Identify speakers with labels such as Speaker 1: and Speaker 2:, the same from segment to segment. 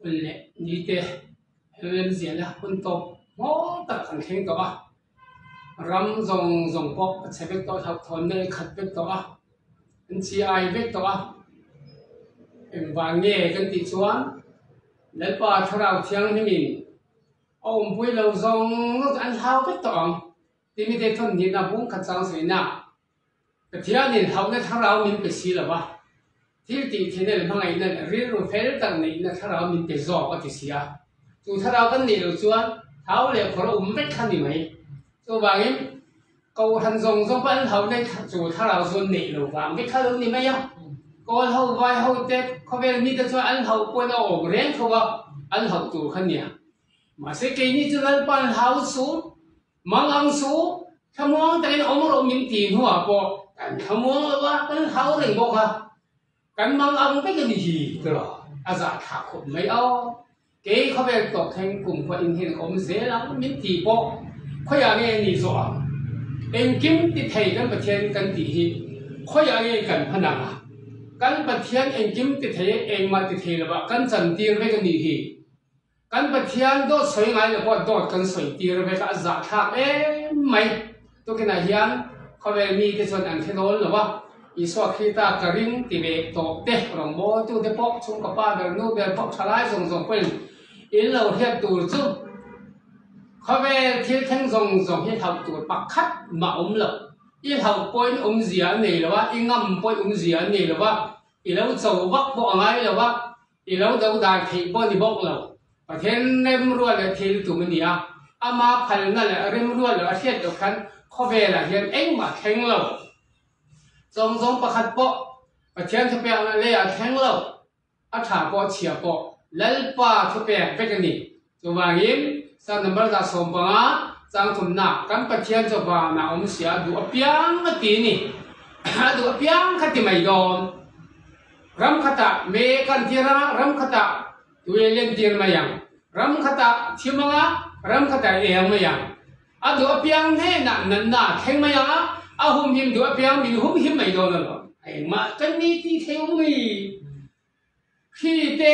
Speaker 1: Hun leh ni te helrem ziahna hun tawp hmaw tak kan thleng tawh a, ram zawng zawng pawh a chhe vek tawh hlauhthawnna i khat vek tawh a, an chi ai vek tawh a, engvang nge kan tih chuan Lalpa Thlarau Thianghlimin a awmpui lo zawng zawng chu an hlau vek tawh ang timi te thawnhnihna bung khat chang sawiina Pathianin hlauhna thlarau min pe si lo va, thil tih theihna leh hmangaihna leh rilru fel tak neihna thlarau min pe zawk a ti si a. Chu thlarau kan neih loh chuan thau leh khawr a um vek kha ni mai. Chuvangin Kohhran zawng zawng pawh an hlauhna chu thlarau chu an neih lo vang vek kha lo ni mai a. Kawl ho, vai ho te, khawvel mite chuan an hlauh pawhin a awm reng tho a, an hlauh tur kha nia. Mahse keini chu Lalpa'n hlau suh. Mang ang chu thlamuang takin awm rawh min ti hnuah pawh kan thlamuang lo a, kan hlau reng bawk a, kan mang ang vek a ni hi tiraw a zahthlak khawp mai aw. Kei khawvel tawp thleng kum khuah in hian awm zel ang min ti pawh khawiah nge ni zawh ang? Engkim ti thei kan Pathian kan tih hi khawiah nge kan hman ang a? Kan Pathian engkim ti thei engmah ti thei lovah kan chantir vek a nih hi. Kan Pathian dawt sawi ngai lo pawh dawt kan sawi tir vek a, a zahthlak em mai. Tukinah hian khawvel mite chuan an hre dawn lo a, Isua Krita ka ring ti ve tawh te, rawngbawltute pawh, chhungkaw pa ber nu ber pawh thalai zawng zawng pawhin in lo hriat tur chu khawvel thil thleng zawng zawng hi hlauh tur pakhat mah awm lo. I hlauh pawhin awmzia a nei lo a, i ngam pawhin awmzia a nei lo a, i lo cho vak pawh a ngai lo a, I lo do dai theih pawh ni bawk lo. Pathian remrual leh thil tum a ni a, ama phalna leh remrual loh a hriat loh khan khawvelah hian engmah thleng lo. Chawngzawng pakhat pawh Pathian thupekna leiah thleng lo, a tha pawh chhia pawh Lalpa thupek vek a ni. Chuvangin, Psalm number 15 chang thumna, Kan Pathian chu vanah awm sia a duh apiang a ti ni. A duh apiang kha ti mai dawn. Ram khatah me kan tir anga, ram khatah tui len tir mai ang. Ram khatah thim anga, ram khatah eng mai ang. A duh apiang hnenah natna a thleng mai anga, a humhim duh apiang min humhim mai dawn alawm. Engmah kan ni ti thei awm mai. Hri te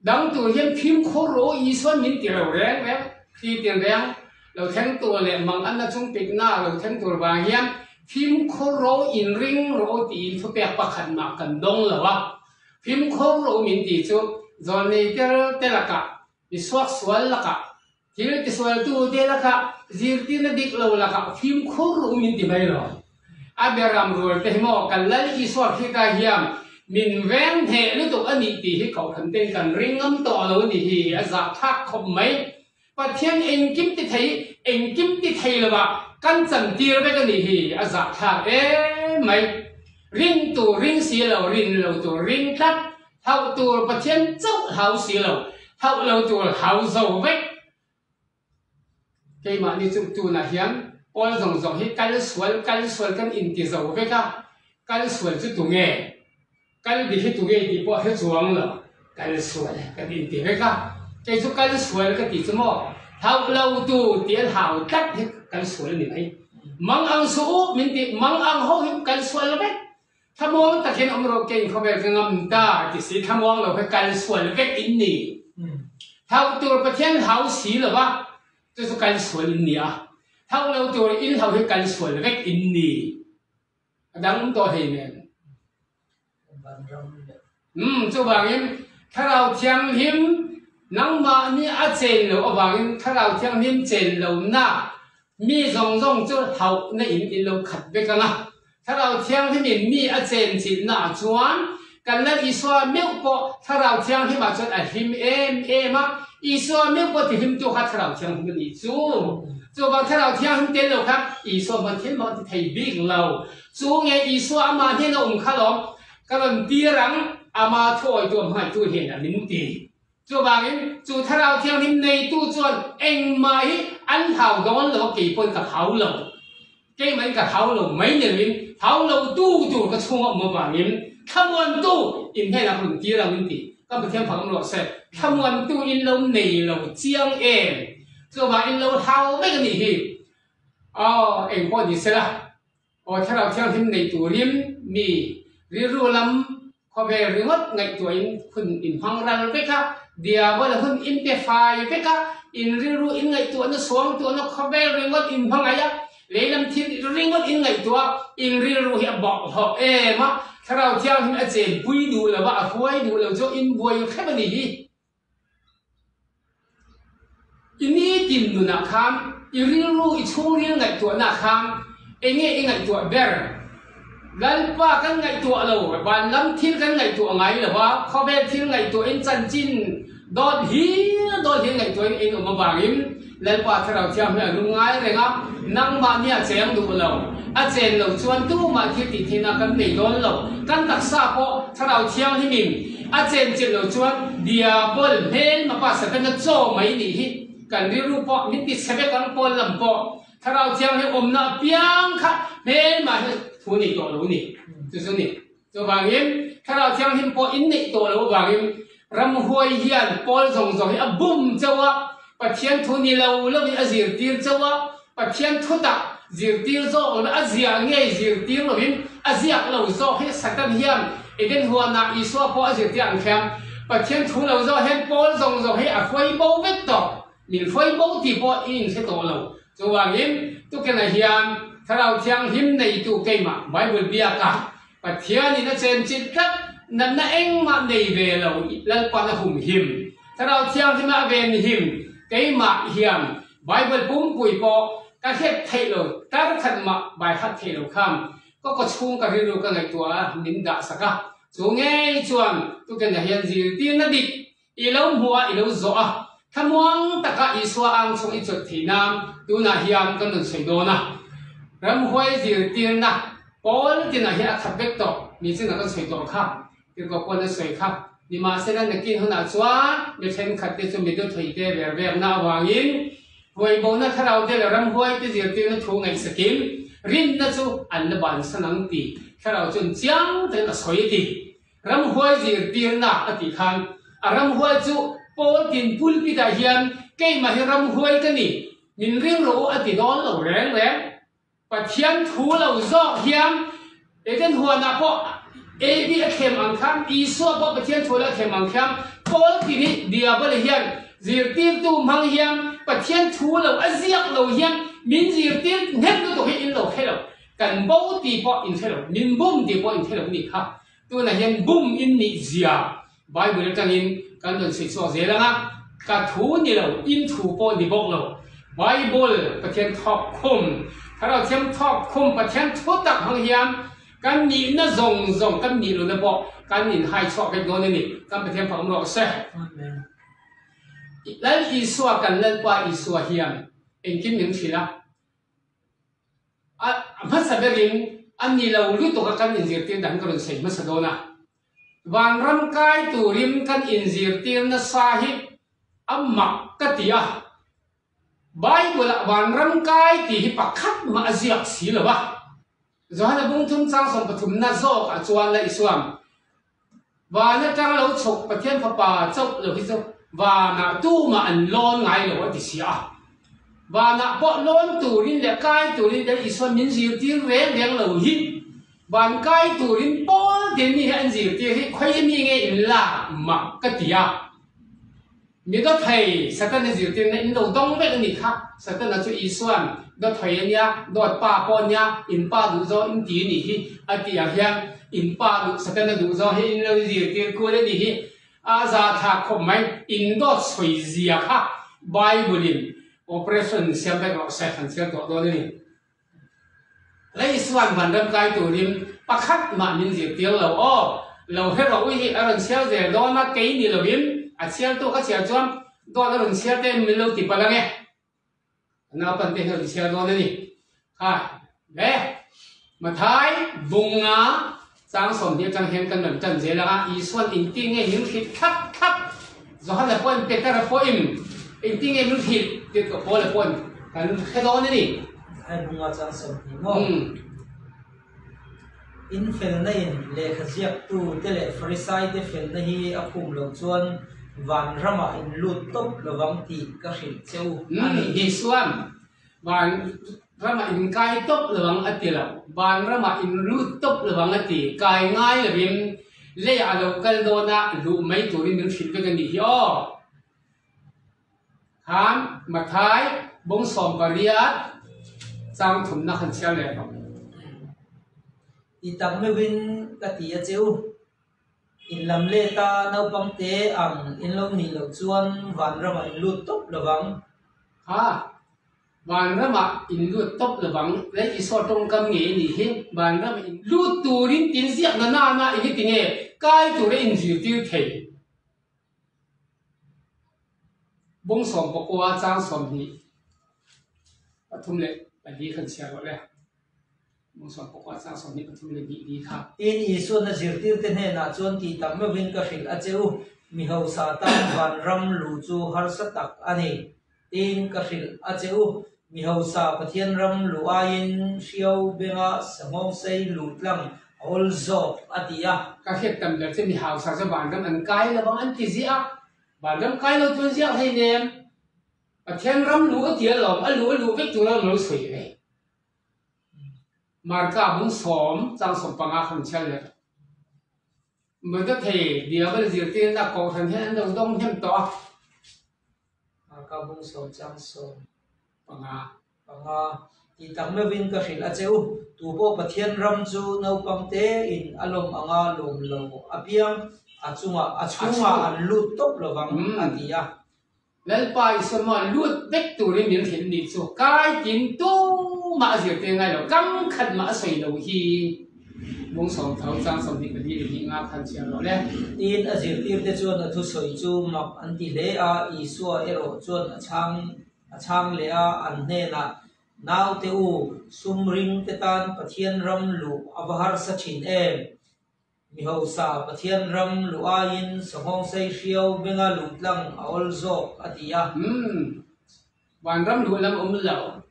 Speaker 1: dang tur hian fimkhur rawh Isuan min ti lo reng reng. Hri tin reng lo thleng tur leh mang anna chung pikna lo thleng tur vang hian fimkhur rawh inring rawh tiin thupek pakhat mah kan dawng lo a. Fimkhur rawh min ti chu zawnei tel te lakah, mi suaksual lakah, thil tisualtu te lakah, zirtirna dik lo lakah fimkhur rawh min ti mai lo. A beram rual te hi maw kan Lal Isua Krista hian min veng hneh lutuk a nih tih hi Kohhran ten kan ring ngam tawh lo a nih hi a zahthlak khawp mai. Pathian engkim ti thei engkim ti thei lovah kan chantir vek a nih hi a zahthlak em mai. Rin tur ring si lo, rin lo tur ring tlat, hlauh tur Pathian chauh hlau si lo, hlauh lo tur hlau zo vek. Keimahni chu tunah hian pawl zawng zawng hi kal sual kal sual kan inti zo vek a, kal sual chu tunge? Kal dik hi tunge tih pawh a hre chuang lo, kal sual kan inti vek a, kei chu kal sual ka tih chu maw hlauh lo tu tih an hau tlat hi kal sual a ni mai. Mang ang suh u min tih mang ang ho hi kal sual vek, Thlamuang takin awm rawh keng khawvel ka ngam ta ti si thlamuang lo kha kal sual vek in ni. Hlauh tur Pathian hlau si lo va, chu chu kal sual in ni a. Hlauh lo tur in hlau hi kal sual vek in ni. A dang um tawh hlei nen. Umm chuvangin Thlarau Thianghlim nangmah nih a chen loh avangin Thlarau Thianghlim chen lohna mi zawng zawng chu hlauhna in in lo khat vek ang a. Thlarau Thianghlimin mi a chenchilhna ah chuan kan Lal Isua meuh pawh Thlarau Thianghlimah chuan a hlim em em a, Isua meuh pawh tihlimtu kha Thlarau Thianghlim a nih chu. Chuvang Thlarau Thianghlim tel lo kha Isua hman thil mak a ti thei bik lo. Chu nge Isua amah hnena awm kha lawm ka rawn tir ang, ama thuawitu a hmangaihtu hnenah min ti. Chuvangin chu Thlarau Thianghlim neitu chuan engmah hi an hlau dawn lo a, kei pawn ka hlau lo. Keimahin ka hlau lo mai ni loin hlau lo tu tur ka chhunga awm avangin thlamuantu in hnenah ka rawn tir ang min ti. Ka Pathian fak awm rawh se, thlamuantu in lo nei lo chiang em? Chuvangin in lo hlau vek a nih hi. Aw, engpawh ni sela, aw Thlarau Thianghlim nei turin mi rilru lam. Khawvel ringawt ngaihtuahin hun in hmang ral vek a, Diabola hun in pe fai vek a, in rilru in ngaihtuahna suangtuahna khawvel ringawt in hmangaih a, lehlam thil ringawt in ngaihtuah a, in rilru hi a bawlhhlawh em a, Thlarau Thianghlim a chenpui duh lo a, a hruai duh lo chu in buai hrep a ni hi. I nitin nunah khan i rilru i chhungril ngaihtuahna khan eng nge i ngaihtuah ber? Lalpa kan ngaihtuah lo, van lam thil kan ngaihtuah ngai lo a, khawvel thil ngaihtuahin chanchin dawt hlir dawt hlir ngaihtuahin in awm avangin Lalpa Thlarau Thianghlim a lung ngai reng a, nangmah nia cheng duh lo, a chen lo chuan tumah thil tih theihna kan nei dawn lo, kan taksa pawh Thlarau Thianghlimin A chenchilh lo chuan Diabol hmelma pa Setana chaw mai nih hi kan rilru pawh min ti chhe vek ang pawl lam pawh Thlarau Thianghlim awmna apiang kha hmelma hi thu nei tawh lo ni chu chu ni. Chuvangin Thlarau Thianghlim pawh in neih tawh lo avangin ramhuai hian pawl zawng zawng hi a bum chauh a, Pathian thu ni lo lovin a zirtir chauh a, Pathian thutak zirtir zawk lovin a ziah ngei zirtir lovin a ziak lo zawk hi Satan hian Eden huanah Isua pawh a zirtir ang khian Pathian thu lo zawk hian pawl zawng zawng hi a hruai bo vek tawh, min hruai bo tih pawh i inhre tawh lo. Chuvangin tukenah hian Thlarau Thianghlim neitu keimah Bible biaka Pathianin a chenchilh tlat, natna engmah nei ve lo Lalpan a humhim. Thlarau Thianghlima a venhim keimah hian Bible pumpui pawh ka hriat theih lo, tar khat mah bai hat theih lo khan ka kawchhung ka rilru ka ngaihtuah a, min dah sak a. Chu ngei chuan tukenah hian zirtirna dik i lo hmuh a, i lo zawh a, thlamuang taka Isua ang chhung i chawlh theih nan tunah hian kan rawn sawi dawn a. Ramhuai zirtirna pawl tinah hian a khat vek tawh, mi chinah kan sawi tawh kha. Tirhkoh pawn a sawi kha. Nimahsela nakin hunah chuan mi thenkhat te chu mi dawthawi te ver verna avangin huaibona thlarau te leh ramhuai te zirtirna thu ngaihsakin rinna chu an la bansan ang tih thlarau chuan chiang takin a sawi a ti. Ramhuai zirtirna a tih khan a ramhuai chu Paul tin pulpit-ah hian keimah hi ramhuai ka ni, min ring rawh u a ti dawn lo reng reng. Pathian thu lo zawk hian Eden huanah pawh Evi a thlem ang khan, Isua pawh Pathian thu lo a thlem ang khian Paul ti hi Diabole hian zirtirtu hmang hian Pathian thu lo a ziak lo hian min zirtir nghet lutuk hi in lo hre lo, kan bo ti pawh in hre lo, min bum ti pawh in hre lo nih kha. Tunah hian bum in nih zia Bible atangin kan rawn sawi chhuak zel ang a, ka thu ni lo, in thu pawh ni bawk lo. Bible Pathian thawk khum, Thlarau Thiam thawk khum Pathian thu tak hmang hian kan nihna zawng zawng, kan nih lohna pawh kan inhai chhuak vek dawn a ni. Kan Pathian fak awm rawh se. Lal Isua, kan Lalpa Isua hian engkim min hrilh a. A hmasa berin a ni lo lutuk a kan inzirtir dan ka rawn sawi hmasa dawn a. Vanram kai turin kan inzirtir nasa hi a mak ka ti a. Bible-ah vanram kai tih hi pakhat mah a ziak si lo a. Johana bungthum chang 33na zawkah chuan la Isuam Van atang lo chhuk Pathian Fapa chauh lo hi chu vanah tumah an lawn ngai lo a ti si a. Vanah pawh lawn turin leh kai turin Lal Isuan min zirtir reng reng lo hi van kai turin pawl te mi hi an zirtir hi khawi mi nge in lak mak ka ti a. Mi dawthei Satana zirtirna in lo dawng vek a nih kha. Satana chu Isuan dawthei a nia, dawt pa pawh a nia, in pa duh zawng in ti a nih hi a tih ang hian in pa duh Satana duh zawng hi in lo zirtir kual a nih hi. A za thlak khawp mai, in dawt sawi zia kha Bible in operation siam vek rawh se kan chhiar tawh dawn a ni. Lei Isuan vanram kai turin pakhat mah min zirtir lo aw, lo hre rawh u hi a rawn chhiar zel dawn a, kei ni lovin a chhiartu ka chhiar chuan dawt a rawn chhiar te min lo ti palh ang e, a naupangte hi a rawn chhiar dawn a ni. Kha le Mathai bunga chang 20 atang hian kan rawn tan zel ang a, Isuan engtin nge min hrilh thlap thlap, Johana pawhin Petera pawhin engtin nge min hrilh tih Paula pawhin kan hre dawn a ni.
Speaker 2: Mathai bunga chang 20 maw? In felna in lehkha ziaktu te leh Farisai te felna hi a khum loh chuan van ramah in lut tawp lovang tih ka hrilh che u a ni.
Speaker 1: Isuan Van ramah in kai tawp lo ang a ti lo. Van ramah in lut tawp lo ang a ti. Kai ngai lovin. Leiah a lo kal dawn a, luh mai turin min hrilh vek a nih hi aw. Khan Mathai bawng 18 chang thumna khan chhiar leh rawh.
Speaker 2: Ti tak meuhin ka ti a che u. In lam let a naupang te ang in lo nih loh chuan vanramah in lut tawp lovang.
Speaker 1: Ha, vanramah in lut tawp lovang. Lei Isua tawngkam ngei a nih hi. Vanramah in lut turin tin ziak na nana eng hi tinge kai tura in zirtir thei. Bawng 19 chang 23 khan chhiar rawh le. Bawng 19 chang 23 li kha.
Speaker 2: Tin, Isuan a zirtirte hnenah chuan tih tak meuhin ka hrilh a che u, mi hausa tan vanram lu chu harsa tak a ni. Tin, ka hrilh a che u, mi hausa Pathian ram lu aiin hriau benga sanghawngsei lu tlang a awl zawk, a ti a.
Speaker 1: Ka hriat tam ber chu mi hausa chu vanram an kai lo vang an ti ziah a, vanram kai lo chuan ziak hei nem Pathian ram lu a ti alawm, a lu a luh vek tur alawm lo sawi ve. Marka bung sawm chang 15 khan chhiar leh. Mawta thei Diabol zirtirna kohhran hian an lo dawng hnem tawh a.
Speaker 2: Marka bung sawm chang sawm
Speaker 1: panga.
Speaker 2: Panga tih tak meuhin ka hrilh a che u. Tu pawh Pathian ram chu naupang tein a lawm anga lawm lo apiang a chungah a chhungah an lut tawp lovang a ti a.
Speaker 1: Lalpa Isua lut vek turin min hrilh nih chu kai tin tumah a zirtir ngai lo, kam khat mah a sawi lo hi. Bung sawm tho chang 24 leh hnih nga khan chhiar rawh le.
Speaker 2: Tin, a zirtirte chuan a thusawi chu mak an ti hle a, Isua erawh chuan a chhang a chhang leh a, an hnenah, Naute u, sum ring te tan Pathian ram luh a va harsa thin em? Mi hausa Pathian ram luh aiin sanghawngsei hriau benga luh tlang a awl zawk, a ti a.
Speaker 1: Umm, vanram luh lam awm lo.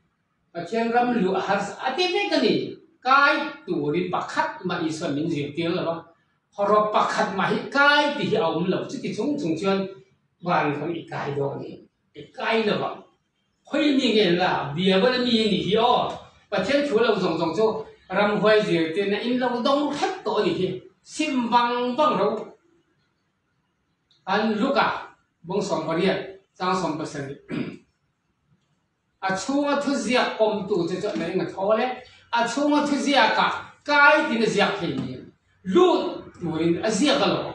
Speaker 1: Pathian ram luh a harsa a ti vek a ni. Kai turin pakhat mah Isuan min zirtir lo a, hawrawp pakhat mah hi kai tih hi a awm lo. Chuti chung chung chuan vanram i kai dawn a ni, i kai lo ang. Khawi mi nge la Bible a mi a nih hi aw. Pathian thu lo zawng zawng chu ramhuai zirtirna in lo dawng hrep tawh a nih hi. Sim vang vang ro. An Luka bawng 18 chang 17. A chhunga thuziak pawmtu che chu an eng a thawl e. A chhunga thuziakah kai tiin a ziak thei ni. Lut turin a ziak alawm.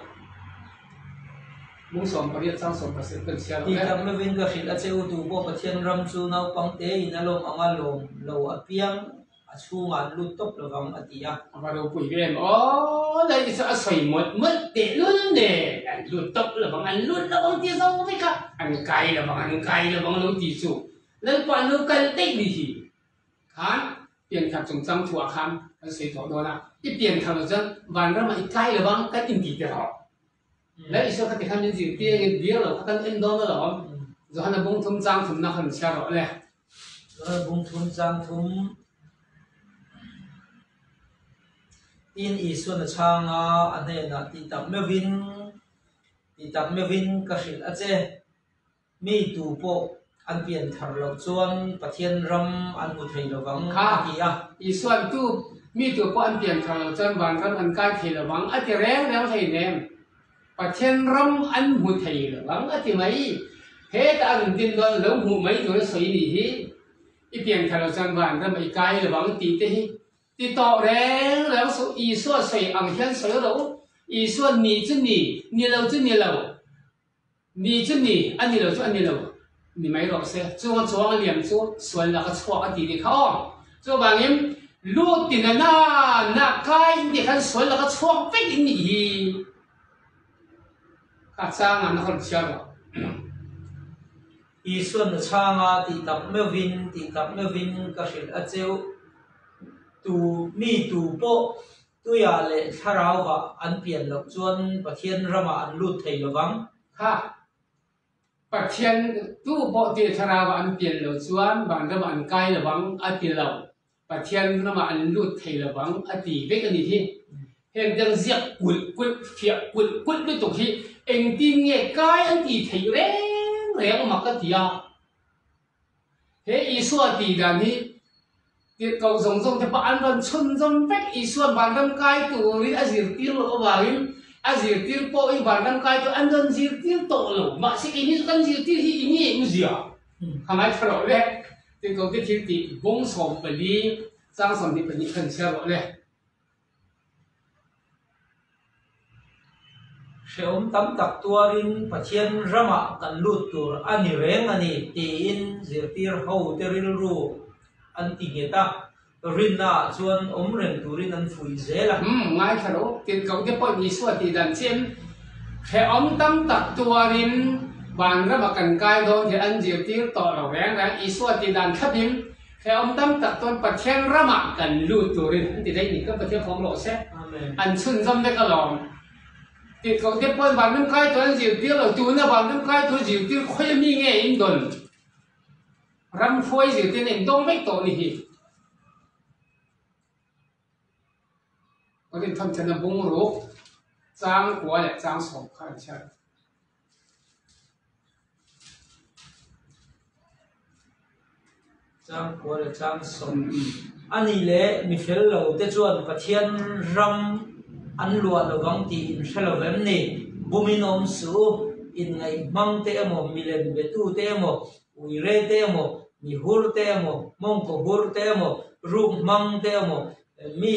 Speaker 1: Bung 18 chang 17 kan chhiar
Speaker 2: lo e. Tih tak lovin ka hrilh a che u, tu pawh Pathian ram chu naupang tein a lawm anga lawm lo apiang a chhungah an lut tawp lovang a ti a.
Speaker 1: A va ropui ve em aw, lei te chu a sawi mawlh mawlh tehlul nen an lut tawp lovang, an lut lovang tih zo vek a, an kai lovang, an kai lovang lo ti chu Lalpa an lo kal daih ni hi khan pianthar chungchang thuah khan kan sawi tawh dawn a, i pianthar lo chuan vanramah i kai lovang kan inti teh rawh. Lei Isua kha tikhan min zirtir engin biak lo kha kan en dawn alawm. Johana bung thum chang thumna khan chhiar rawh le.
Speaker 2: Johana bung thum chang thum Tin Isuan a chhang a, a hnenah tih tak meuhin tih tak meuhin ka hrilh a che. Mi tu pawh an pian thar loh chuan Pathian ram an hmu thei lovang
Speaker 1: Kha,
Speaker 2: a ti a.
Speaker 1: Isuan tu, mi tu pawh an pian thar loh chuan van ram an kai thei lovang a ti reng reng hleinem. Pathian ram an hmu thei lovang a ti mai. Hetah a rawn din dawn lo hmuh mai tur a sawi nih hi. I pian thar loh chuan van ram i kai lovang tih te hi ti tawh reng reng suh. Isua sawi ang hian sawi rawh u. Isua ni chu ni, ni lo chu ni lo. Ni chu ni, a ni lo chu a ni lo ni mai rawh se. Chunga chuang a liam chu sual laka chhuak a ti ni kha aw. Chuvangin lut ti na na na kai in ti khan sual laka chhuak vek in nih hi kha changah na hawn chhiar rawh.
Speaker 2: Isuan na chhanga tih tak meuhin tih tak meuhin ka hrilh a cheu tu mi tu pawh Tuiah leh Thlarauva an pian loh chuan Pathian ramah an lut thei lo vang.
Speaker 1: Kha, Pathian tu pawh tih Thlarauva an pian loh chuan van ramah an kai lo vang a ti lo. Pathian ramah an lut thei lo vang a ti vek a nih hi. Heng dang ziak kulh kulh, fiah kulh kulh lutuk hi engtin nge kai an tih theih reng reng mak a ti a. He Isua tih dan hi tirhkoh zawng zawng te pawh an rawn chhunzawm vek. Isua'n vanram kai turin a zirtir loh avangin A zirtir pawh hi vanram kai chu an rawn zirtir tawh lo. Mahse keini chu kan zirtir hi i nge u zia? Ka ngaithla rawh le. Tirhkohte thil tih bawng 14 chang 22 khan chhiar rawh le.
Speaker 2: Hrehawm tam tak tuarin Pathian ramah kan lut tur a ni reng a ni tiin zirtir hote rilru an ti nghet a, rinnaah chuan awm reng turin an fuih zel a.
Speaker 1: Umm, ngaithla lo, tirhkohte pawh Isua tih dan chian hrehawm tam tak tuarin van ramah kan kai dawn tih an zirtir tawh lo reng reng. Isua tih dan thlapin Hrehawm tam tak chuan Pathian ramah kan lut turin an ti daih ni ka Pathian fawm rawh se. An chhunzawm vek alawm. Tirhkoh te pawn vanram kai tur an zirtir lo, tuna vanram kai tur zirtir khawi ami nge in dawn? Ram hruai zirtirna in dawng vek tawh ni hi. Kan inthawn then a bungruk chang kua leh chang sawm kha an chhiar.
Speaker 2: Changkua leh Changsawm a nih leh mi fel lo te chuan Pathian ram an luah lovang tih in hre lo vem ni? Bumin awm suh u, inngaih hmang te emaw, milem betu te emaw, uire te emaw, mi hur te emaw, mawngkaw hur te emaw, ruk hmang te emaw, mi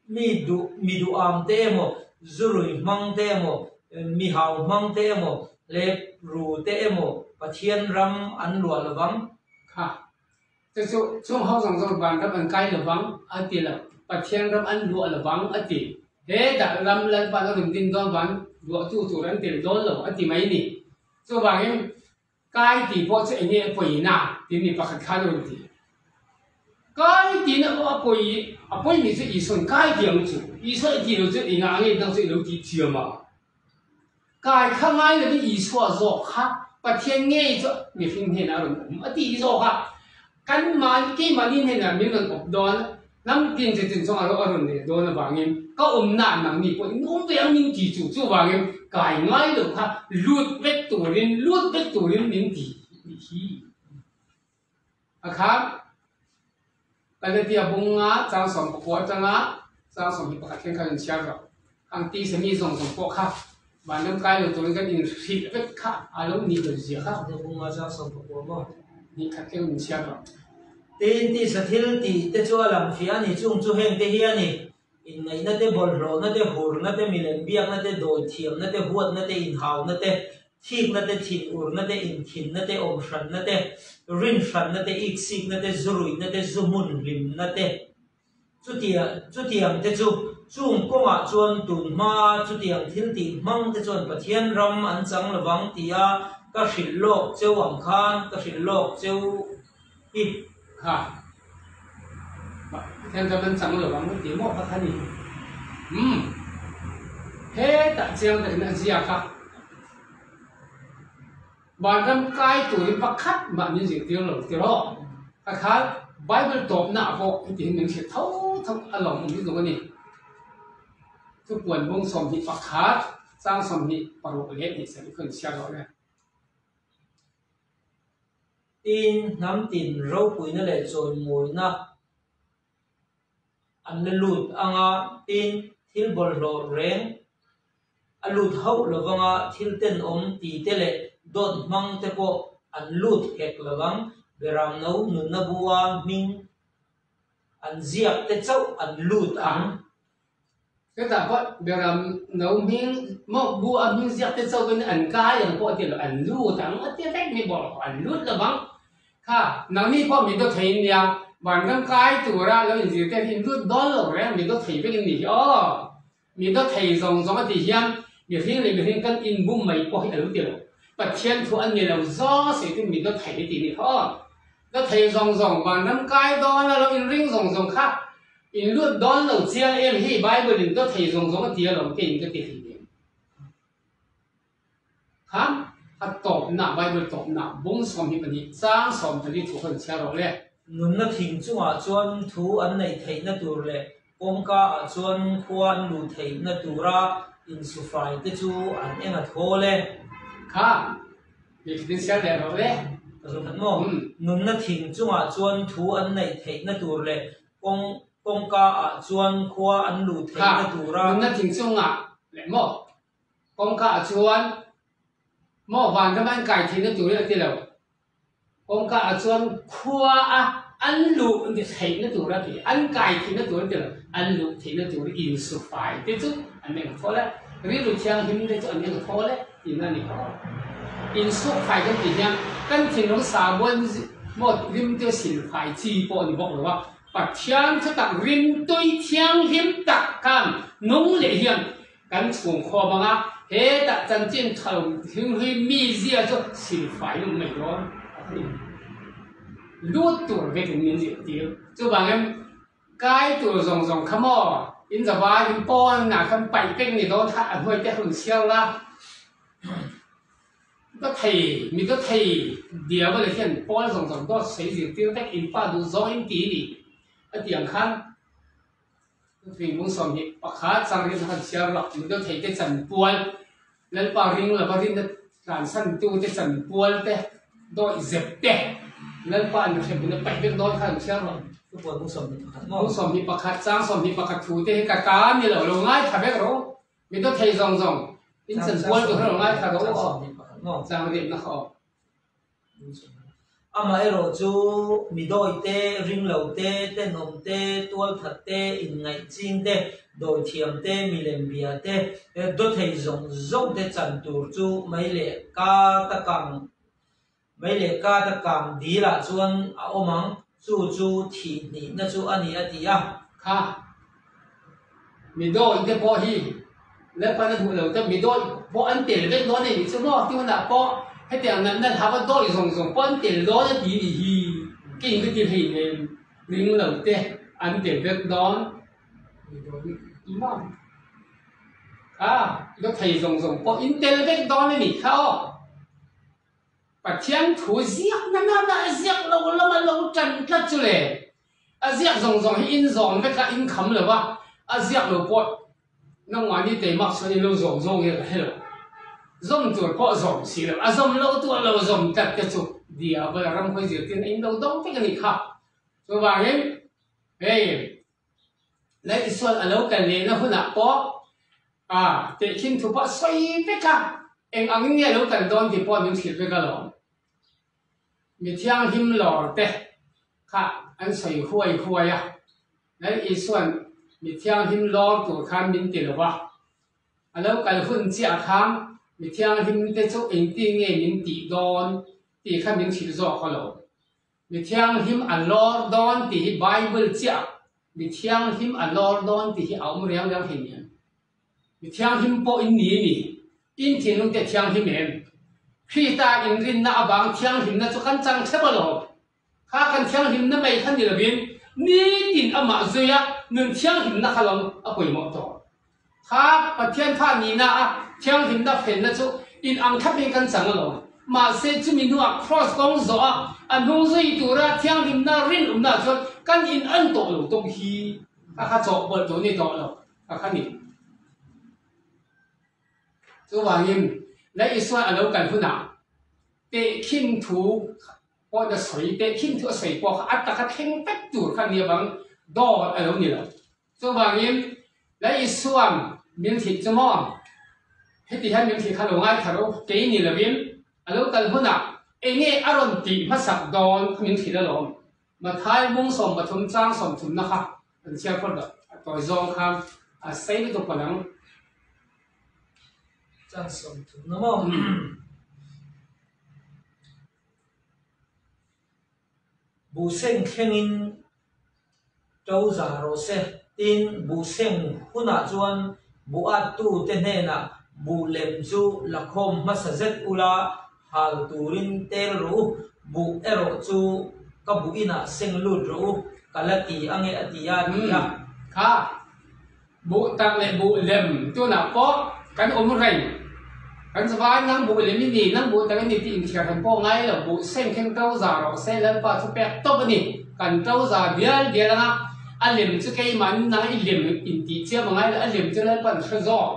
Speaker 2: Mi duh, mi duham te emaw, zurui hmang te emaw, mi hau hmang te emaw, lep ru te emaw Pathian ram an luah lovang.
Speaker 1: Kha, chu chu chung ho zawng zawng van ram an kai lovang a ti lo, Pathian ram an luah lovang a ti. He dah ram Lalpa'n a rawn din dawn van luahtu tur an tel dawn lo a ti mai ni. Chuvangin Kai tih pawh chu enge a pawina tih mi pakhat khan a rawn ti. Kai tihna pawh a pawi, a pawi mi chu Isua'n kai tih ang chu, Isua i tih lo chu engah nge dang chu i lo tih thiam a? Kai kha ngai lovin Isua zawk kha Pathian ngei chu mihring hnenah a rawn awm a tih zawk a, Kan mahni keimahni hnenah min rawn awp dawn, hnam tin che tin chungah erawh a rawn leh dawn avangin ka awmnaah nangni pawh in awm ve ang min ti chu, chuvangin kai ngai lo kha lut vek turin lut vek turin min ti tih hi a kha Galatia bunga chang 19 atanga chang 21 thleng khan in chhiar rawh. Ang ti semi zawng zawng pawh kha vanram kai lo turin kan inhrilh vek kha a lo nih lo zia kha.
Speaker 2: Bunga chang 19 maw?
Speaker 1: Ni khat thleng in chhiar rawh.
Speaker 2: Tin, tisa thil tih te chu a lang fiah a ni. Chung chu heng te hi a ni, Inngaihna te, bawlhhlawhna te, hurna te, milem biakna te, dawithiamna te, huatna te, inhauna te, thikna te, thinurna te, inkhinna te, awmhranna te, rinhranna te, iksikna te, zuruihna te, zuhmun hlimna te. Chutia, chutiang te chu, chung kawngah chuan tun hmaa chutiang thil tih hmang te chuan Pathian ram an chang lovang tia ka hrilh lawk cheu ang khan ka hrilh lawk cheu hi.
Speaker 1: Kha, Pathian ram an chang lovang ti maw kha kha ni? Umm, hetah chiang takin a ziak a, Vanram kai turin pakhat mah min zirtir lo tiraw? Ka khan Bible tawpnaah pawh heti hian min hrilh tho tho a lawmawm lutuk a ni. Thupuan bung 21 chang 26 leh 27 kha in chhiar rawh le.
Speaker 2: Tin, hnam tin ropuina leh chawimawina an la lut ang a, tin, thil bawlhhlawh reng a lut hauh lo vang a, thil tenawm ti te leh dawt hmang te pawh an lut hek lo vang, Beramno nunna bua hming an ziak te chauh an lut ang.
Speaker 1: Hetah pawh Beramno hming maw bua hming ziak te chauhin an kai ang pawh a ti lo, an lut ang a ti vek mai bawlhhlawh an lut lo vang. Kha, nangni pawh mi dawt thei in nia, vanram kai tura lo inzir te hi in lut dawn lo reng, mi dawt thei vek in nih hi aw. Mi dawt thei zawng zawng a tih hian mihring leh mihring kan inbum mai pawh hi a lo ti lo. Pathian thu an ni lo zawng a sawi chu mi dawt thei hi tih nih kha aw. Dawt thei zawng zawng, vanram kai dawn a lo inring zawng zawng kha in lut dawn lo chiang em hi Bible in dawt thei zawng zawng a ti alawm keiin ka ti thei nen. Kha a tawpna, Bible tawpna, bung 22 chang 14 thu kha in chhiar rawh le.
Speaker 2: Nunna thing chungah chuan thu an neih theihna tur leh kawngka ah chuan khua an luh theihna tura insufai te chu an eng a thawl e.
Speaker 1: Kha, lehkhatin chhiar leh rawh le.
Speaker 2: Ka zawt khat maw? Nunna thing chungah chuan thu an neih theihna tur leh kawngka ah chuan khua an luh
Speaker 1: Kha,
Speaker 2: theihna tura.
Speaker 1: nunna thing chungah leh maw? Kawngka ah chuan maw vanram an kai theihna turin a ti lo. Kawngka ah chuan khua a an luh theihna tur a ti, an kai theihna tur a ti lo, an luh theihna tur insu fai te chu an eng thawl e, rilru thianghlim te chu an eng thawl e tihna a ni kho. Insuk fai kan tih hian kan thinlung sabuan maw rimte silfai chi pawh a ni bawk lo a, Pathian thutak rimtui thianghlim tak khan nung leh hian Kan chhungkhawm anga hetah chanchin tha lo thinghlui mizia chu silfai awm mai dawn a ti. Lut tur vekin min zirtir. Chuvangin kai tur zawng zawng kha maw in zavai in pawn ah khan paih vek ni dawn kha a hnuai te hun chhiar la. Ka thei, mi ka thei diau a leh hian pawn zawng zawng dawt sawi zirtir vek in pa duh zawng in ti ni a ti ang khan. Thingkung 21 chang hi kan chhiar loh mi deuh thei te chanpual Lalpa ring lova rinna tlansan tu te chanpual te dawih zep te Lalpa an hremhmun a paih vek dawn kha an chhiar loh.
Speaker 2: Thupuan 21 maw?
Speaker 1: Bung 21 chang 21 thu te hi ka ta ni lo lo ngaithla vek rawh u. Mi deuh thei zawng zawng in chanpual tur hi lo ngaithla rawh u aw. Chang riatna kha aw.
Speaker 2: Amaherawh chu mi dawi te, ring lo te, tenawm te, tualthat te, inngaih ching te, dawithiam te, milem bia te, dawthei zawng zawng te chan tur chu mei leh ka ta kang mei leh ka ta kang dil ah chuan a awm ang, chu chu thih hnihna chu a ni a ti a.
Speaker 1: Kha mi dawi te pawh hi Lalpan a duh lo te mi dawi pawh an tel vek dawn a nih chu maw tunah pawh hetiang natna hlau a dawi zawng zawng pawh an tel dawn a ti nih hi kei ka ti hlei nen ring lo te an tel vek dawn mi dawi ti maw kha dawthei zawng zawng pawh in tel vek dawn a nih kha aw. Pathian thu ziak na na na a ziak lo lama lo tan tlat chu le. A ziak zawng zawng hi in zawm vek a, in kham lo a, a ziak lo pawh nangmahni teimak chuan in lo zawm zawng nge ka hre lo. Zawm tur pawh zawm si lo, a zawm lo tu a lo zawm tlat te chu Diabol a ramhuai zirtirna in lo dawng vek a nih kha. Chuvangin hei Lal Isuan a lo kal lehna hunah pawh a tehkhin thu pawh a sawi vek a, eng angin nge a lo kal dawn tih pawh min hrilh vek alawm. Mi thianghlim lawr te kha an sawi huai huai a, Lal Isuan mi thianghlim lawr tur khan min ti lo va, a lo kal hun chiah khan mi thianghlim te chu engtin nge min tih dawn tih kha min hrilh zawk alawm. Mi thianghlim a lawr dawn tih hi Bible chiah mi thianghlim a lawr dawn tih hi a awm riang riang thei nia. Mi thianghlim pawh in ni ni. In thinlung te thianghlim em? Krista inrinna avang thianghlimna chu kan chang theuh alawm. Kha kan thianghlimna mai kha ni lovin nitin amah zuia nun thianghlimna kha lawm a pawimawh tawh. Kha Pathian fa nihna a thianghlimna fenna chu in ang thlapin kan chang alawm. Mahse chumi hnuah Kraws kawng zawh a a hnung zui tura thianghlimna rinawmna chuan kan in an tawh lo tawk hi kha kha chawhpawlh tur ni tawh lo kha kha ni. Chuvangin Lal Isua a lo kal hunah tehkhin thu pawh na sawi tehkhin thu a sawi pawh kha a taka thleng vek tur kha nia bang dawt a lo ni lo. Chuvangin Lal Isua'n min thih chu maw? Heti hian min thih kha lo ngaithla rawh u, kei ni lovin a lo kal hunah eng nge a rawn tih hmasak dawn kha min hrilh alawm. Mathai mung 13 chang 30 na kha kan chhiar phawt loh, a tawi zawng khan a sei lutuk palh ang.
Speaker 2: Chang 30 na maw? Buhseng thlengin to za rawh se. Tin, buhseng hunah chuan buh-attute hnenah buh lem chu la khawm hmasa zet ula hal turin tel rawh u, buh erawh chu ka buh inah seng lut rawh u, ka la ti ange a ti a, ti a.
Speaker 1: Kha Buh tak leh buh lem tunah pawh kan awm reng. Kan zavai nang buh lem i ni, nang buh tak i ni tih inthiar han pawh ngai lo. Buh seng khen to za rawh se, Lalpa chu pek tawp a ni. Kan to za bial bial anga a lem chu keimah nang i lem intih chiam a ngai lo, a lem chu Lalpa'n hre zawk.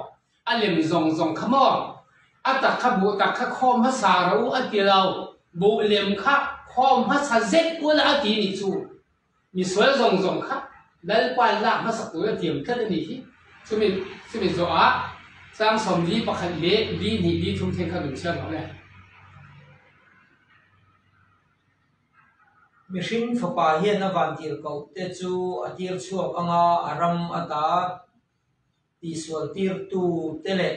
Speaker 1: A lem zawng zawng kha maw? A tak kha buh tak kha khawm hmasa rawh u a ti lo. Buh lem kha khawm hmasa zet ula a ti nih chu. Misual zawng zawng kha Lalpa lak hmasak tur a tiam tlat a nih hi. Chumi chumi zawhah Chang 41 leh li hnih li thum thleng kha kan chhiar lo le.
Speaker 2: Mihring fapa hian a vantirhkoh te chu a tir chhuak anga a ram ata tihsual tirtu te leh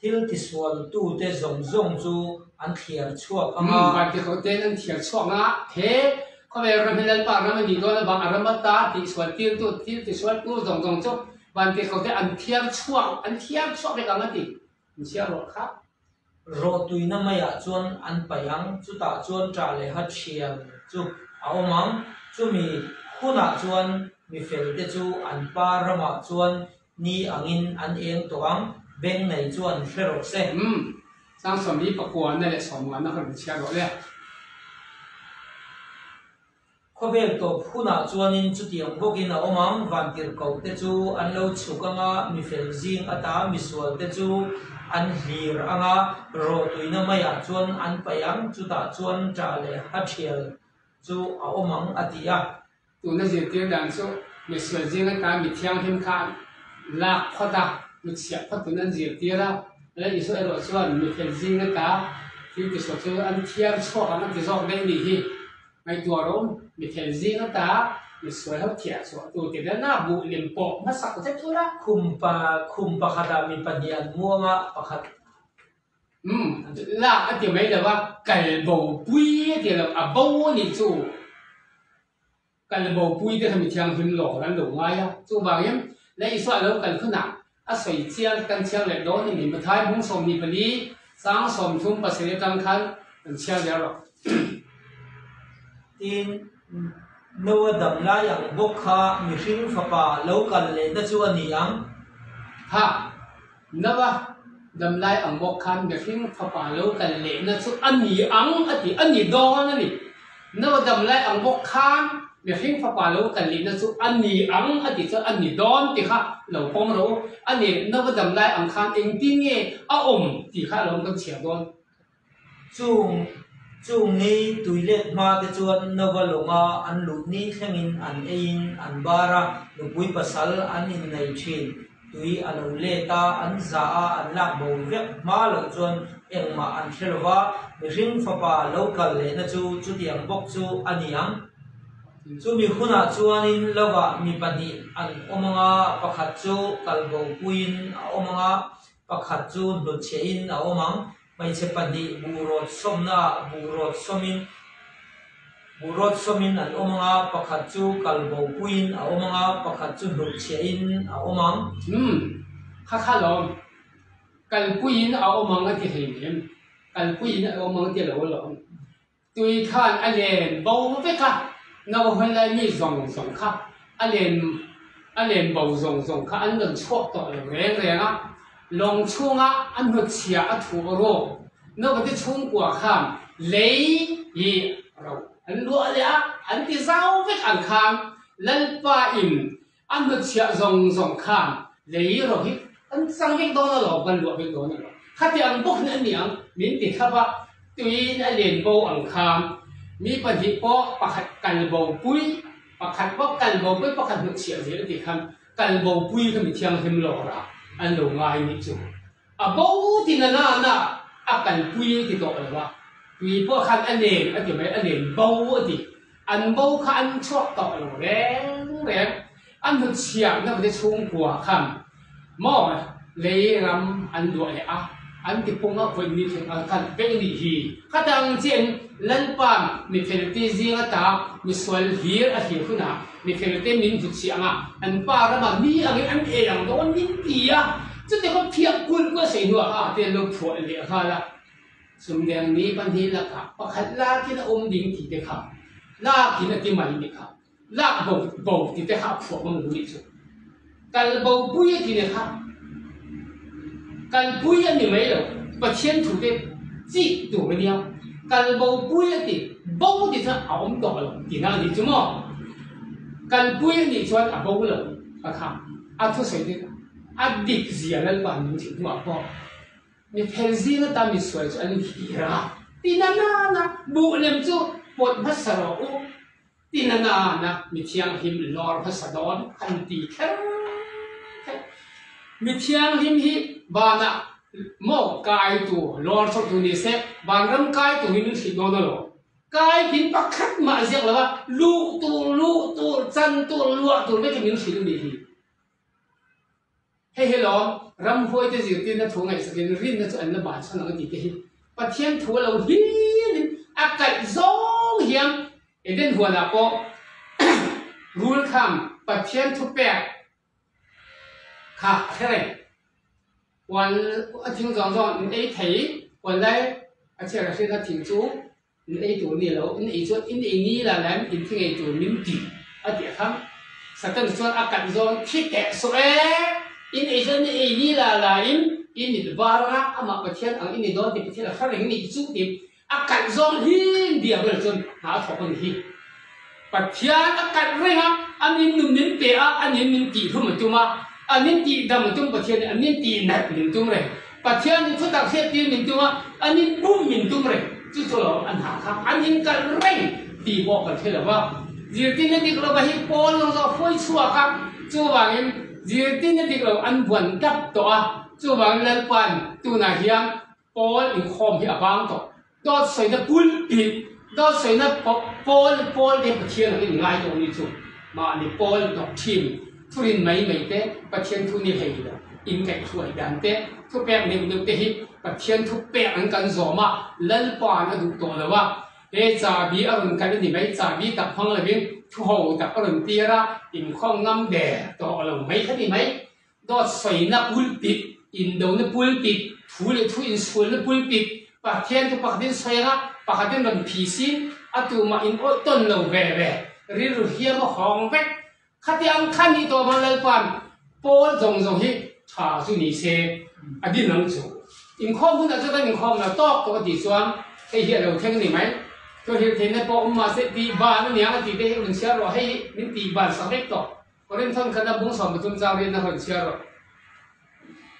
Speaker 2: thil tisual tute zawng zawng chu an thliar chhuak anga.
Speaker 1: Vantirhkoh ten an thliar chhuak anga he khawvel ram hi Lalpa ram a nih dawn avang a ram ata tihsual tirtu thil tisual tu zawng zawng chu vantirhkoh te an thiar chhuak an thiar chhuak vek ang a ti. An chhiar rawh kha.
Speaker 2: Rawhtuina maiah chuan an paih ang, chutah chuan ṭah leh ha ṭhian chu a awm ang. Chumi hunah chuan mi felte chu an pa ramah chuan ni angin an eng tawh ang, beng nei chuan hre rawh se.
Speaker 1: Umm, chang sawmli pakuana leh sawmngaina kha rawn chhiar rawh le.
Speaker 2: Khawvel tawp hunah chuanin chutiang bawkin a awm ang, vantirhkoh te chu an lo chhuk anga mifel zing ata misual te chu an hlir anga rawhtuina maiah chuan an paih ang, chutah chuan ṭah leh ha ṭhial chu a awm ang a ti a.
Speaker 1: Tuna zirtir dan chu misual zing ata mi thianghlim kha lak phawt a, mi chhiah phawt tun an zirtir a, Lal Isua erawh chuan mifel zing ata thil tisual chu an thiar chhuak ang a ti zawk daih nih hi. Ngaihtuah rawh, mi thel zing ata mi sual ho thiah chhuah tur ti vel a buh lem pawh hmasak vek ula.
Speaker 2: Khum pa khum pakhatah mi pahnih an muang a, pakhat.
Speaker 1: Umm, lak a ti mai lo a, kal bo pui a ti lo, a bo a nih chu. Kal bo pui te kha mi thianghlim lawk an lo ngai a, chuvangin Lei Isua a lo kal hunah a sawi chiang kan chhiar leh dawn a ni. Mathai bung 24 sang 37 atang khan kan chhiar leh rawh.
Speaker 2: Tin, Noa dam lai ang bawk kha mihring fapa lo kal lehna chu a ni ang.
Speaker 1: Ha, Noa dam lai ang bawk khan mihring fapa lo kal lehna chu a ni ang a ti, a ni dawn a ni. Noa dam lai ang bawk khan mihring fapa lo kal lehna chu a ni ang a ti chuan a ni dawn ti kha lo pawm rawh u. A ni, Noa dam lai ang khan engtin nge a awm tih kha a lo kan chhiar dawn.
Speaker 2: Chung chung ni tuilet hma te chuan Nova lawnga an luh ni thlengin an eiin an bar a, nupui pasal an innei thin. Tui a lo let a, an za a, an lak bo vek hma loh chuan engmah an hre lo va, mihring fapa lo kal lehna chu chutiang bawk chu a ni ang. Chumi hunah chuanin lovah mi pahnih an awm ang a, pakhat chu kalbopuiin a awm ang a, Pakhat chu hnutchhiahin a awm ang. Hmeichhe pahnih buhrawt sawmnaah buhrawt sawmin buhrawt sawmin an awm ang a, pakhat chu kalbopuiin a awm ang a, pakhat chu hnutchhiahin a awm ang.
Speaker 1: Umm, kha kha lawm. Kalpuiin a awm ang a ti hlei nem. Kalpuiin a awm ang a ti lo alawm. Tui khan a len bo vek a, naupang lai mi zawng zawng kha a len a len bo zawng zawng kha an rawn chhuak tawh lo reng reng a, lawng chhunga a hnutchhia a thuh rawk naupangte chhungkua khan lei hi ro an luah leh a, an ti zau vek ang khan Lalpa in a hnutchhiah zawng zawng khan lei ro hi kan chang vek dawn alawm, kan luah vek dawn alawm. Khati ang bawk hi a ni ang, min ti thlap a, tuiin a len bo ang khan mi pahnih pawh pakhat kal bo pui, pakhat pawh kal bo pui, pakhat hnutchhiah zel a tih khan kal bo pui kha mi thianghlim lawr ah an lo ngai nih chu. A bo ti na na na a kalpui a ti tawh lo a, tui pawh khan a len a ti mai, a len bo a ti. An bo kha an chhuak tawh lo reng reng. A hnutchhiahna te chhungkua khan maw lei ram an duah leh a, an ti pung a, vawi ni thleng an kal vek a nih hi. Khatang chiahin Lalpa'n mifelte zing ata misual hlir a hlir hunah mifelte min hnutchhiah anga an pa ramah ni angin an ei ang dawn min ti a, chutiang khaw phiah kulh kulh a sawi hnuah kha te an lo phuah leh nghal a. Sumdeng ni pahnih lakah pakhat lakin a awm ding tih te kha lakin a ti mai ni kha lak bo bo tih te kha a phuah mang nih chu kal bo pui a ti ni kha kal pui a ni mai lo Pathian thu te chik tur a nia kal bo pui a ti bo tih chuan a awm tawh lo tihna a nih chu maw kal pui a nih chuan a bo lo a kha a thusawi te a dik zia Lalpa min thih hnuah pawh Mi phel zing ata mi sual chu an hlir a, ti na na na, buh lem chu pawt hmasa rawh u, ti na na na, mi thianghlim lawr hmasa dawn an ti kher kher. Mi thianghlim hi Vanah maw kai tur lawr chho tur ni se vanram kai tur hi min hrilh dawn alawm. Kai pin pakhat mah a ziak lo a, luh tur, luh tur, chan tur, luah tur vek hi min hrilh a nih hi. Hei hi lawm ramhuaite zirtirna thu ngaihsakin rinna chu an la bansan ang a tih te hi Pathian thu a lo hlirin a kaih zawng hian Eden huanah pawh rul khan Pathian thupek kha a hre reng. Huan a thing zawng zawng in ei thei, huan lai a chhiar a hriatna thing chu In ei tur ni lo, in ei chuan in ei ni la lem in thi ngei tur min ti a tih kha Satan chuan a kanh zawn thi teh suh e, in ei chuan in ei ni la la in in mit var anga amah Pathian ang in ni dawn tih Pathian a hre reng ni chu tih a kanh zawn hlim Diabol chuan hna a thawk a ni hi. Pathian a kanh reng a, an in nun min pe a, an in min tih hlum a tum a, an in tih dam a tum Pathian in an in tih nalh min tum reng. Pathian in thutak hriattir min tum a, an in bum min tum reng. Chu chu lo an hah kha an in kalh reng tih pawh kan hre lo va. Zirtirna dik lova hi Paul lawng zawk hruai chhuak a, chuvangin zirtirna dik lo an buan tlat tawh a, chuvangin Lalpa'n tunah hian Paul inkhawm hi a vang tawh. Dawt sawina pulpit, dawt sawina Paul, Paul te Pathian ang in ngai tawh ni chu. Mahni Paul doctrine thurin mai mai te, Pathian thu ni hlei lo, in kaihhruai dan te, thupek neuh neuh te hi Pathian thu pek an kan zawm a, Lalpa'n a duh tawh lo a, he chahbi a rawn kal a ni mai, chahbi tak hmang lovin thu ho tak a rawn tir a, inkhawm ngam der tawh lo mai kha ni mai. Dawt sawina pulpit, indona pulpit, thu leh thu insualna pulpit, Pathian chu pakhatin sawi anga pakhatin rawn phi si, a tumah in awih tawn lo ve ve, rilru hiam a hawng vek. Khati ang kha nih tawh vang Lalpa'n pawl zawng zawng hi tha chu ni se a din ang chu. Inkhawm hunah chuan kan inkhawm lo tawk tawh a tih chuan hei hi a lo thleng a ni mai. Thuhrilh theihna pawh awm mahse tihban a niang a tih te hi rawn chhiar rawh, hei hi min tihban sak vek tawh. Korinthon khat a bung 13 chang riatna hawn chhiar rawh.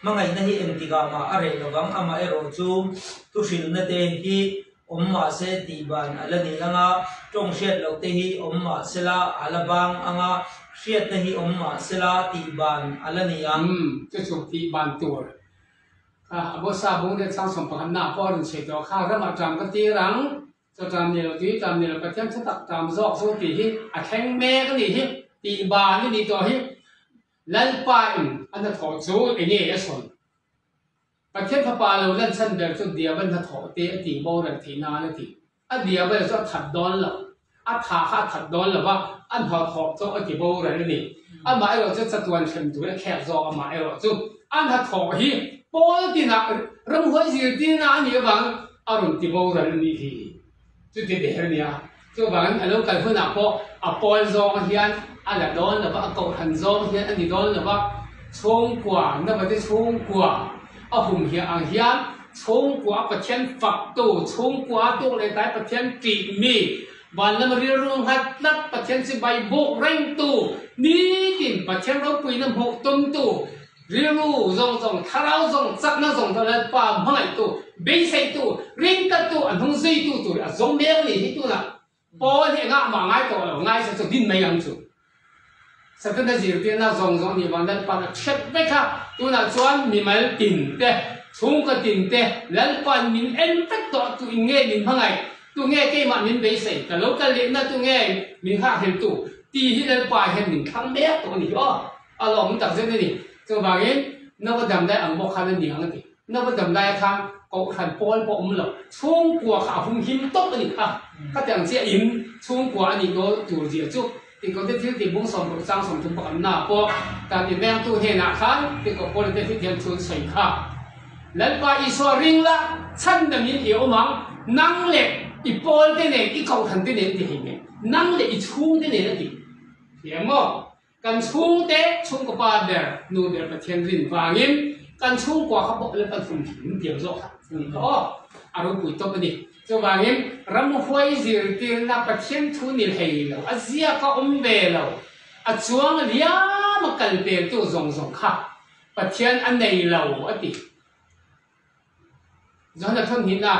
Speaker 2: Hmangaihna hi engtikah mah a reh lovang, amaherawh chu thuhrilhna te hi awm mah se tih ban a la ni ang a, tawng hriat loh te hi awm mah se la a la bang ang a, hriatna hi awm mah se la tih ban a la ni ang.
Speaker 1: Umm, chu chu tih ban tur kha a bawsa bung leh chang 11 na pawh a rawn chhui tawh kha, ramah ṭam ka tir ang. Chaw ṭam ni lo, tui ṭam ni lo, Pathian thu tak ṭam zawk chu tih hi a thleng mek a nih hi, tih ban a nih tawh hi. Lalpa in a hnathawh chu eng nge a sawi? Pathian fapa lo lan chhan ber chu Diabal hnathawh te a tih boral theih nan a ti. A Diabal chu a that dawn lo, a thah kha a that dawn lo va, a hnathawh chu a ti boral a ni. Amah erawh chu chatuan hrem turin a thlek zawk, amah erawh chu a hnathawh hi pawl tinah ramhuai zirtirna a nih avang A rawn ti boral a nih hi. Chuti der a nia. Chuvangin a lo kal hunah pawh a pawl zawng hian a la dawn lo va, a kohhran zawng hian a ni dawn lo va, chhungkua, navate chhungkua a hum hiah ang hian chhungkua a Pathian faktu, chhungkua a tuk leh tlai Pathian ṭih mi, van lama rilru nghat tlat Pathian chibai buk rengtu, nitin Pathian ropuina hmuh tumtu, Rilru zawng zawng, thlarau zawng, chakna zawng zawng Lalpa hmangaihtu, beiseitu, ringtattu, a hnung zuitu tur a zawng mek ni hi tunah Paul hi engah mah ngai tawh lo, ngaisa chu din mai ang chu. Satana zirtirna zawng zawng nih vang Lalpa'n a ṭhet vek a, tunah chuan mimal tin te, chhungkaw tin te Lalpa'n min en vek tawh tu in nge min hmangaih, tu nge keimah min beisei, ka lo kal lehna tu nge min nghahhleltu tih hi Lalpa hian min thlang mek tawh a ni hi aw. A lawm tak zet a ni. Chuvangin Nova dam lai ang bawk khan a ni ang a ti. Nova dam laia khan Kohhran pawl pawh awm lo, chhungkua kha a hum him tawp a ni kha. Khati ang chiah in chhungkua a nih dawn tur zia chu Tikote thil tih bung 60 chang 30 pakhat na pawh tan invengtu hnenah khan Tiko Paul te thil thiam chhun sawi kha. Lalpa Isua ring la, chhandamin i awm ang, nang leh i pawl te nen, i Kohhran te nen ti hei nen, nang leh i chhung te nen a ti. Thiam maw? Kan chhungte chhungkaw pa ber, nu ber Pathian rin vangin kan chhungkua kha pawh Lalpan hum him tiang zawk kha a ni tawh aw, a ropui tawp a ni. Chuvangin ramhuai zirtirna Pathian thu ni hlei lo, a ziak a awm ve lo, a chuang liam a kal peltu zawng zawng kha Pathian a nei lo a ti. Johana thawmhnihna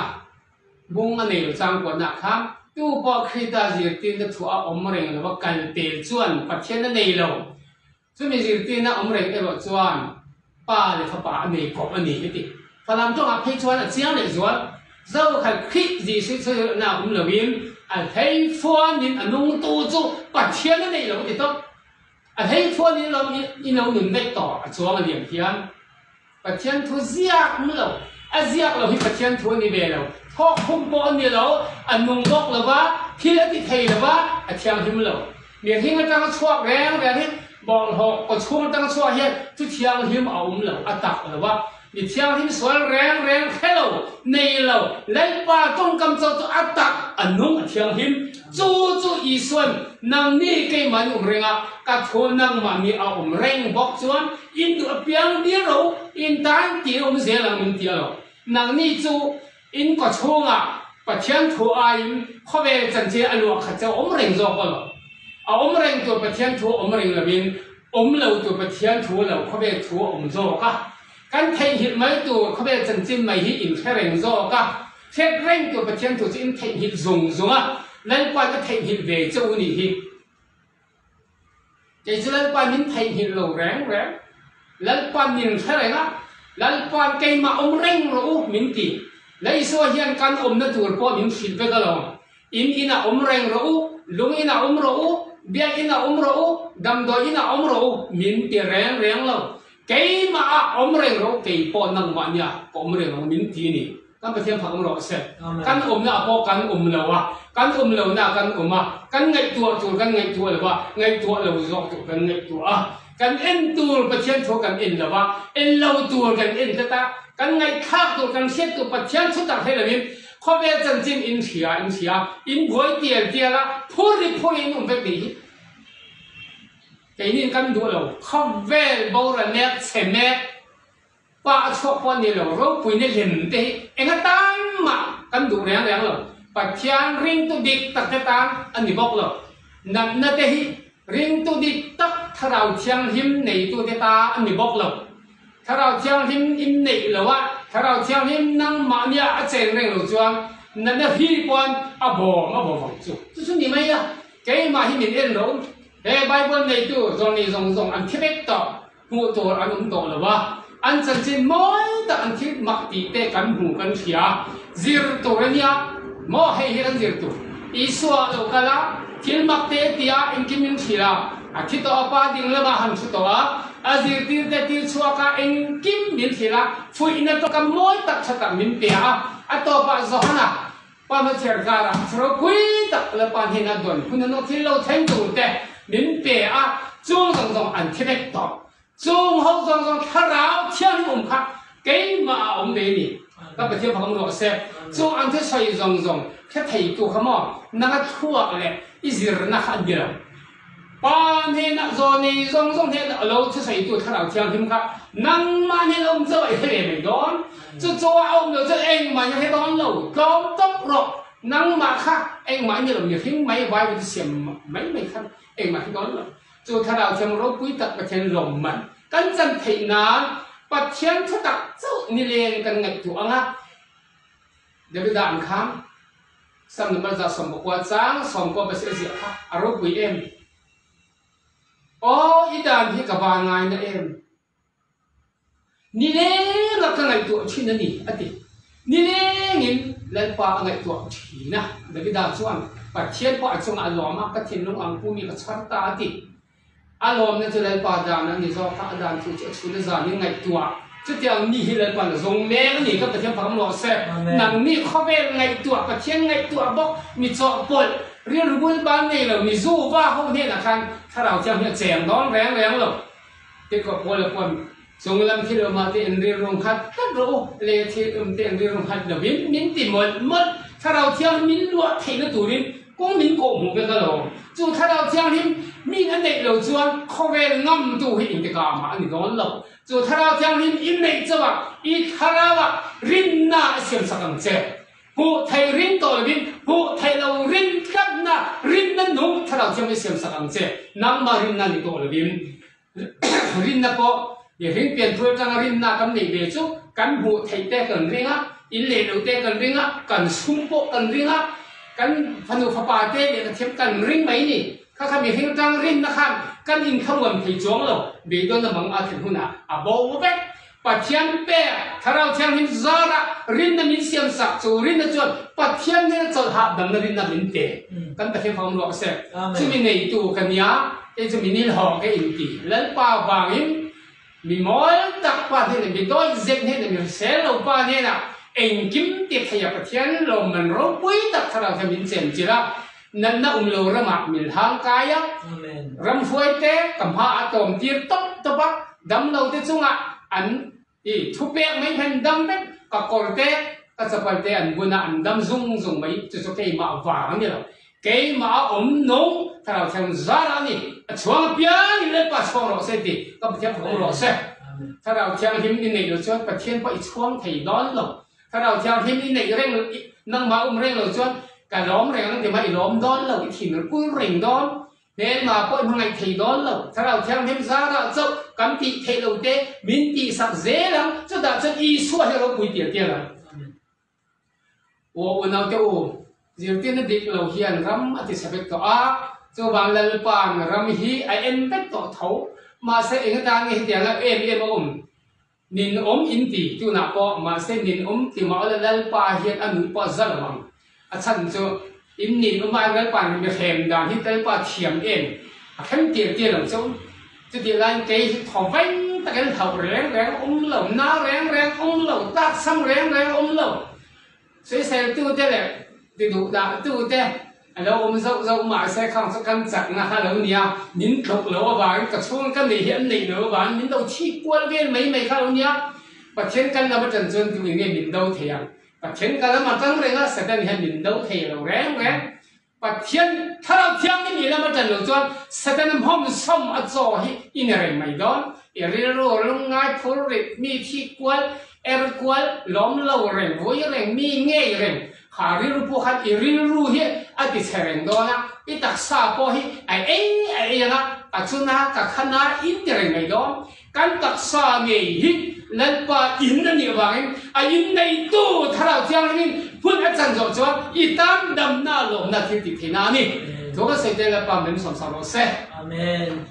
Speaker 1: bung a nei lo changkuanah khan tu pawh Krita zirtirna thu a awm reng lo va kal pel chuan Pathian a nei lo. Chumi zirtirna awm reng erawh chuan Pa leh Fapa a nei kawp a ni heti. Falam tawngah phei chuan a chiang leh zual. Zo khat Khrih Jesuh chawlhna awm loin a hlei fuanin a nungtu chu Pathian a nei lo ti tawp. A hlei fuanin lawm i lo nun daih tawh a chuang a liam hian Pathian thu ziak mu lo. A ziak lo hi Pathian thu a ni ve lo. Thawk khum pawh a ni lo, a nung bawk lo va, thil a ti thei lo va, a thianghlim lo. Mihring atanga chhuak reng reng hi bawlhhlawh kawchhung atanga chhuah hian thu thianghlim a awm lo, a tak lo a. Mi thianghlim sual reng reng hre lo, nei lo, Lalpa tawngkam chauh chu a tak, a nung, a thianghlim. Chu chu Isuan, Nangni keimahni awm reng a, ka thu nangmahni a awm reng bawk chuan in duh apiang dil rawh u, in tan tih awm zel ang min ti a lo. Nangni chu In kawchhungah Pathian thu aiin khawvel chanchin a luah khat chauh awm reng zawk aw lo. A awm reng tur Pathian thu awm reng loin awm lo tur Pathian thu lo khawvel thu a awm zawk a. Kan theihnghilh mai tur khawvel chanchin mai hi in hre reng zawk a. Hriat reng tur Pathian thu chu in theihnghilh zung zung a, Lalpa'n a theihnghilh ve che u nih hi. Kei chu Lalpa min theihnghilh lo reng reng, Lalpa min hre reng a, Lalpa'n keimah awm reng rawh u min ti. Laisua hian kan awmna tur pawh min hrilh vek alawm. In inah awm reng rawh u, lung inah awm rawh u, biak inah awm rawh u, damdawi inah awm rawh u min ti reng reng lo. Keimah ah awm reng rawh u, kei pawh nangmah nia ka awm reng ang min ti a ni. Kan Pathian phak awm rawh se. Kan awmna ah pawh kan awm lo a, kan awm lohna ah kan awm a, kan ngaihtuah tur kan ngaihtuah lo a, ngaihtuah lo zawk tur kan ngaihtuah a, kan en tur Pathian thu kan en lo a, en lo tur kan en tlat a, kan ngaihthlak tur kan hriat tur Pathian thu tak hlei lovin khawvel chanchin in hria in hria, in buai tial tial a, phur ri phur in awm vek nih hi. Keini kan duh lo, khawvel boral mek, chhe mek. Pa a chhuak pawh a ni lo, ropuina lem te hi eng atan mah kan duh reng reng lo. Pathian ringtu dik tak te tan a ni bawk lo. Natna te hi ringtu dik tak Thlarau Thianghlim neitu te ta a ni bawk lo. Thlarau Thianghlim in neih lo a, Thlarau Thianghlim nangmahnia a cheng reng lo chuan natna hri pawn a bawm a bawm ang chu. Chu chu ni mai a, keimah hi min en ro. He Bible neitu zawng nei zawng zawng an thi vek tawh. Hmuh tur an awm tawh lo a, an chanchin mawi tak an thil mak tih te kan hmu kan hria. Zir tur a nia maw hei hi kan zir tur. Isua a lo kal a, thil mak te tia engkim min hrilh a, a thi tawh a pa ding lamah han thu tawh a, a zirtir te tir chhuak a engkim min hrilh a, fuihna tawka mawi tak tha tak min pe a, a tawpah Johana Pa hmachher karah ropui tak Lalpa hnena dawn hun an thil lo thleng tur te min pe a, chung zawng zawng an thi vek tawh. Chung ho zawng zawng thlarau thianghlim awm kha keimah ah awm ve ni. Ka Pathian fak awm rawh se. Chung an thusawi zawng zawng hre thei tu kha maw nanga thluak leh i zirna kha an ni lo. Pa hnenah zaw nei zawng zawng hnenah a lo thusawitu Thlarau Thianghlim kha nangmah hnen a awm chauh a i hre ve mai dawn. Chu chu a awm lo chuan engmah in a hre dawn lo. Tlawm tawp rawh. Nangmah kha engmah in ni lo, mihring mai Bible chu siam mai mai khan engmah hre dawn lo. Chu Thlarau Thiang ropui tak Pathian lawmman kan chan theih nan Pathian thutak chauh nileng kan ngaihtuah ang a. Davida an kham. Sam number 190 chang 90 pasarih a ziah kha a ropui em? Aw i dan hi ka va ngai na em? Nileng a ka ngaihtuah thin a ni a ti. Nilengin Lalpa a ngaihtuah thin a. Davida chuan Pathian pawh a chungah a lawm a, ka thinlung ang pu mi ka chhar ta a ti. A lawmna chu Lalpa dan a ni zawk a, a dan thu chu a chhun a zanin ngaihtuah. Chutiang mi hi Lalpa'n a zawng mek a ni, ka Pathian fak rawh se. Nangni khawvel ngaihtuah, Pathian ngaihtuah bawk, mi chawhpawlh, rilru bul ban nei lo, mi zu va ho hnenah khan Thlarau Thianghlim a cheng dawn reng reng lo. Tikawh Paula pawn chung lam thil awmah te in rilru nghat tlat rawh u, lei thil awm te in rilru nghat lovin min ti mawlh mawlh. Thlarau Thianghlim min luah theihna turin Kawng min kawh hmuh vek alawm. Chu Thlarau Thianghlim min a neih lo chuan khawvel ngamtu hi intikah mah a ni dawn lo. Chu Thlarau Thianghlim i neih chauhah i Thlarauah rinna a siamsak ang che. Hmuh theih rin tawh lovin hmuh theih lo rin tlatna rinna nung Thlarau Thianghlim a siamsak ang che. Nangmah rinna ni tawh lovin rinna pawh mihring pianthur atanga rinna kan neih ve chu kan hmuh theih te kan ring a, in leh loh te kan ring a, kan sum pawh kan ring a, kan fanu fapa te leh ka thiam kan ring mai ni. Kha kha mihring atang rinna khan kan inthlamuan thei chuang lo, beidawn a mang a thlen hunah a bo vek. Pathian pek Thlarau Thianghlim zarah rinna min siam sak chu rinna chuan Pathian nena chawlh hahdamna rinna min pe. Kan Pathian fawm ruak a si. Chumi neitu ka nia, kei chu mi nilhawk ka inti. Lalpa vangin mi mawl tak pa hnenah, mi dawihzep hnenah, mi hrisel lo pa hnenah engkim ti theia Pathian lawmman ropui tak Thlarau hian min chenchilh a. Natna um lo ramah min hlang kai a, ramhruaite ka hma a tlawm tir tawp tawp a, damlo te chungah an i thupek mai khan dam vek, ka kawr te, ka chapal te an bun a, an dam zung zung mai, chu chu keimah vang a ni lo, keimah a awm nung Thlarau Thianghlim zar a ni, a chhuang apiangin Lalpa chhuang rawh se ti ka Pathian fak awm rawh se. Thlarau Thianghlim i neih lo chuan Pathian pawh i chhuang thei dawn lo, Thlarau Thianghlim i neih reng, nangmah um reng lo chuan ka lawm reng ang ti mai, i lawm dawn lo, i thin kul reng dawn, hmelma pawh i hmangaih thei dawn lo. Thlarau Thianghlim zarah chauh kan tih theih lo te min tihsak zel ang, chutah chuan Isua hi a ropui tial tial ang. Aw unaute u, zirtirna dik lo hian ram a ti chhe vek tawh a, chuvang Lalpa'n ram hi a en vek tawh tho, mahse eng atan nge hetianga em em a awm? Nin awm in ti tunah pawh mahse nin awm ti mah ula Lalpa hian a nuih pawh a za lo ang. A chhan chu in nin awm aiin Lalpa in mi hrem dan hi Lalpa thiam em a thleng tir tir lo chu. Chutih laiin kei hi thaw veng takin hlauh reng reng awm lo, na reng reng awm lo, tlakchham reng reng awm lo. Sawiseltute leh tiduhdahtu te a lo awm zauh zauh mahse khang chu kan chakna kha lo nia, min tluk loh avangin ka chhung ka neih hi an neih loh avangin min lo chhip kual vel mai mai kha lo nia. Pathian kan lam atang chuan tu eng nge min do thei ang? Pathian ka lam atang reng a Satan hian min do thei lo reng reng. Pathian Thlarau Thianghlim i lam atan lo chuan Setana hmawmsawm a chaw hi i ni reng mai dawn. I rilru lungngai phur rit, mi thi kual, er kual, lawm lo reng, vui reng, mi ngei reng, kha rilru pawh khan i rilru hi a ti chhe reng dawn a, i taksa pawh hi a ei a ei ang a, ka chuna ka khana in ti reng mai dawn. Kan taksa ngei hi Lalpa in a nih avangin a inneitu Thlarau Thianghlimin hun a chan zawh chuan i tan damna lawmna thil tih theihna a ni. Thu ka sawi te Lalpa min sawmsak rawh se.
Speaker 2: Amen.